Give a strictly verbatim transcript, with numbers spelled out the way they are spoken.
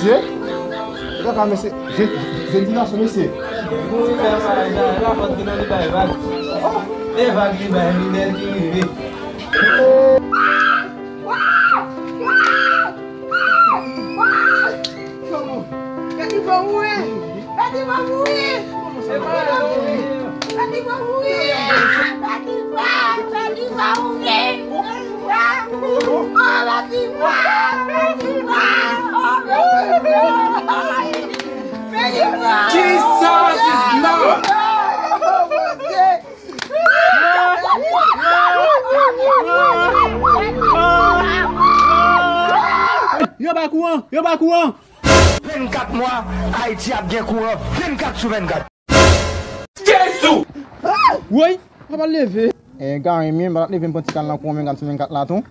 Mesye, e kaka mesye, je- jenifikasyon mesye. Mouri bay vag la, e pa fòt li non, li bay vag. E vag li bay, li bèl ki rive. Daddy va mouri! Daddy va mouri! Daddy va mouri! Daddy va, Daddy va mouri! Daddy va! Oh, Daddy va! Daddy va! Oh, Daddy va! Daddy va! Jesus is Lord! Oh, Bondye! Yo bay kouran! Yo bay kouran! Vennkat mwa, Ayiti ap gen kouran vennkat sou vennkat. Jezi! Woy! Papa leve. E, gari mwen, m pa t leve m pran ti kal nan kouran vennkat sou vennkat la tou.